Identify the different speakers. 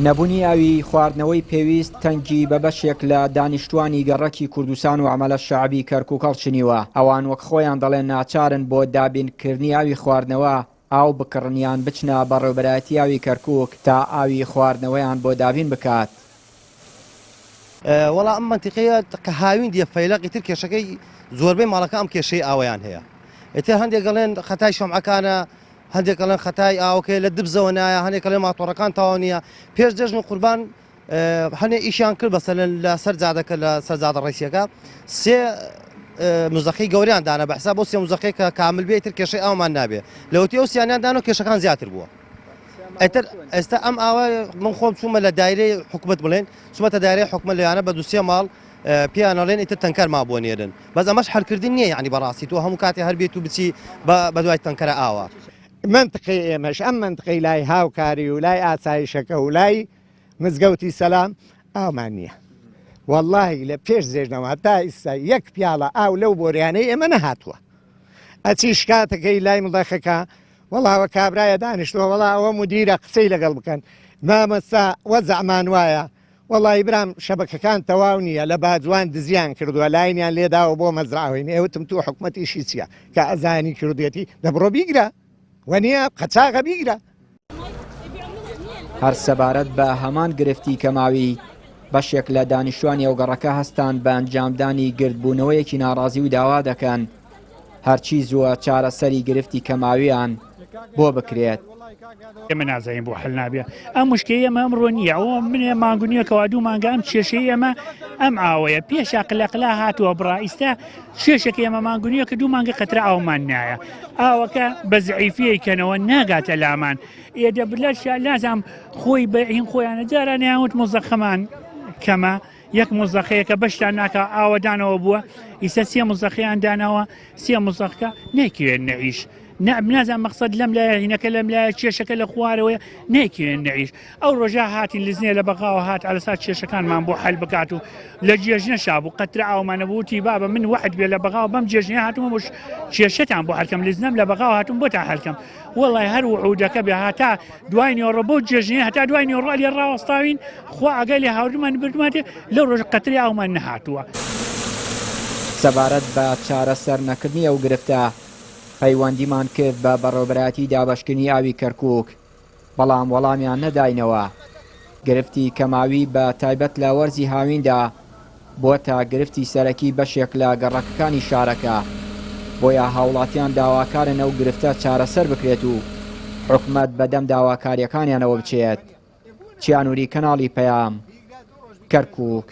Speaker 1: نەبوونی ئاوی خواردنەوەی پێویست تەنگی بە بەشێک لە دانیشتوانی گەڕەکی کوردستان و عەمەلە شەعبی کەرکوک هەڵچنیوە، ئەوان وەک خۆیان دەڵێن ناچارن بۆ دابینکردنی ئاوی خواردنەوە ئاو بکڕن یان بچنە بەڕێوبەرایەتی ئاوی کەرکوک تا ئاوی خواردنەوەیان بۆ دابین بکات.
Speaker 2: وەڵا ئەم مەنتیقەیە کە هاوین دیە فەیلەق ئیتر کێشەکەی زۆربەی ماڵەکە ئەم کێشەی ئاوەیان هەیە ئیتر هەندێک ئەڵێن خەتای شەمعەکانە هەندێک ئەڵێن خەتای ئاوەکەی لە دبزەوە نایە هەندێک ئەڵێن ماتۆڕەکان تەواو نییە پێش جەژن و قوربان هەنێ ئیشیان کرد بەسەلەن لە سەر جادەکە لە سەر جادە ڕیسیەکە سێ مزەقی گەوریان دانا بە حساب بۆ سێ مزەقی کە کامل بێ تر کێشەی ئاومان نابێ لەوەتی ئەو سیانیان دانەوە کێشەکان زیاتر بووە ئەتر ئێستا ئەم ئاوە من خۆم چوومە لە دایرەی حکومت بڵێن چوومەتە دایرەی حکومت لەیانە بە دوسێ ماڵ پێیان ئەڵێن ئیتر تەنکەرمان بۆ نێرن بەس ئەمەش حەلکردن نییە یعنی بەڕاستی تۆ هەموو کاتێ هەر بێت و بچی بە دوای تەنکەرە ئاوە.
Speaker 3: مەنتقەی ئێمەش ئەم مەنتقەی لای هاوکاری و لای ئاسایشەکە و لای مزگەوتی سەلام ئاومان نییە وەڵاهی لە پێش جێژنەوە هەتا ئیستا یەک پیاڵە ئاو لەو بۆریانەی ئێمە نەهاتووە ئەچی شکاتەکەی لای مڵەخەکە وەڵاوە کابرایە دانیشتووە وەڵا ئەوە مدیرە قسەی لەگەڵ بکەن مامەستا وەزعمان وایە وەڵی برام شەبەکەکان تەواو نییە لە باجوان دزیان کردووە لاینیان لێداوە بۆ مەزراوین ئێوتم تو حکومەتیشی چییە کە ئەزانی کردوێتی دەبڕۆ بیگرە وەنیە قەچاغە بیگرە.
Speaker 1: هەر سەبارەت بە هەمان گرفتی کەماوی، بەشێک لە دانیشتوانی ئەو گەڕەکە هەستان بە ئەنجامدانی گردبوونەوەیەکی ناڕازی و داوا دەکەن هەرچی زووە چارەسەری گرفتی کەماویان بۆ بکرێت.
Speaker 4: ئێمە نازانین بۆ حل نابێ ئەم مشکەی ئێمە ئەمڕۆ نییە ئەوە منێ مانگونیەکەوە دوو مانگە ئەم کێشەی ئێمە ئەم ئاوەیە پێشا قلەقلا هاتووە بڕا ئیستا کێشەکە ئێمە مانگونیە کە دوو مانگە قەترە ئاومان نایە ئاوەکە بە زعیفیەی کەنەوە ناگاتە لامان ئێدە بلەش لازم خۆی بە هین خۆیانە جارانیان وت مزەخەمان کەمە یەک مزەخەیەکە بەشتان ناکە ئاوەدانەوە بووە ئیسە سێ مزەخەیان داناوە سێ مزەخکە نێکوێن نەعیش نەعم نازانم مەقسەد لەم لایە هینەکە لەم لایە کێشەکە لە خوارەوەیە نەیکەوێن نەعیش ئەو ڕۆژە هاتین لزنێ لە بەغاوە هات عەلەسا کێشەکانمان بۆ حەل بکات و لە جێژنە شابوو قەترە ئاومانە بووتی بابە من وعد بێ لە بەغاوە بەم جێژنە هاتوومە بۆ کێشەتان بۆ حەلکەم لزنەم لە بەغاوە هاتووم بۆتان حەلکەم وەڵای هەر وعودەکە بێ هاتا دوای نیۆڕۆ بۆ جێژنێ هەتا دوای نیۆڕۆ لێ ڕاوەستاوین خوا ئاگای لێ هاوردمان بردمان لەو ڕۆژ قەتری ئاومان نەهاتووە.
Speaker 1: سەبارەت بە چارەسەر نەکردنی ئەو گرفتە، پەیوەندیمان کرد بە بەڕێوەبەرایەتی دابەشکردنی ئاوی کەرکوک، بەڵام وەڵامیان نەداینەوە. گرفتی کەماوی بە تایبەت لە وەرزی هاویندا بۆتە گرفتی سەرەکی بەشێک لە گەڕەکەکانی شارەکە، بۆیە هاوڵاتیان داواکارن ئەو گرفتە چارەسەر بکرێت و حکومەت بەدەم داواکارییەکانیانەوە بچێت. چیانوری کەناڵی پەیام، کەرکوک.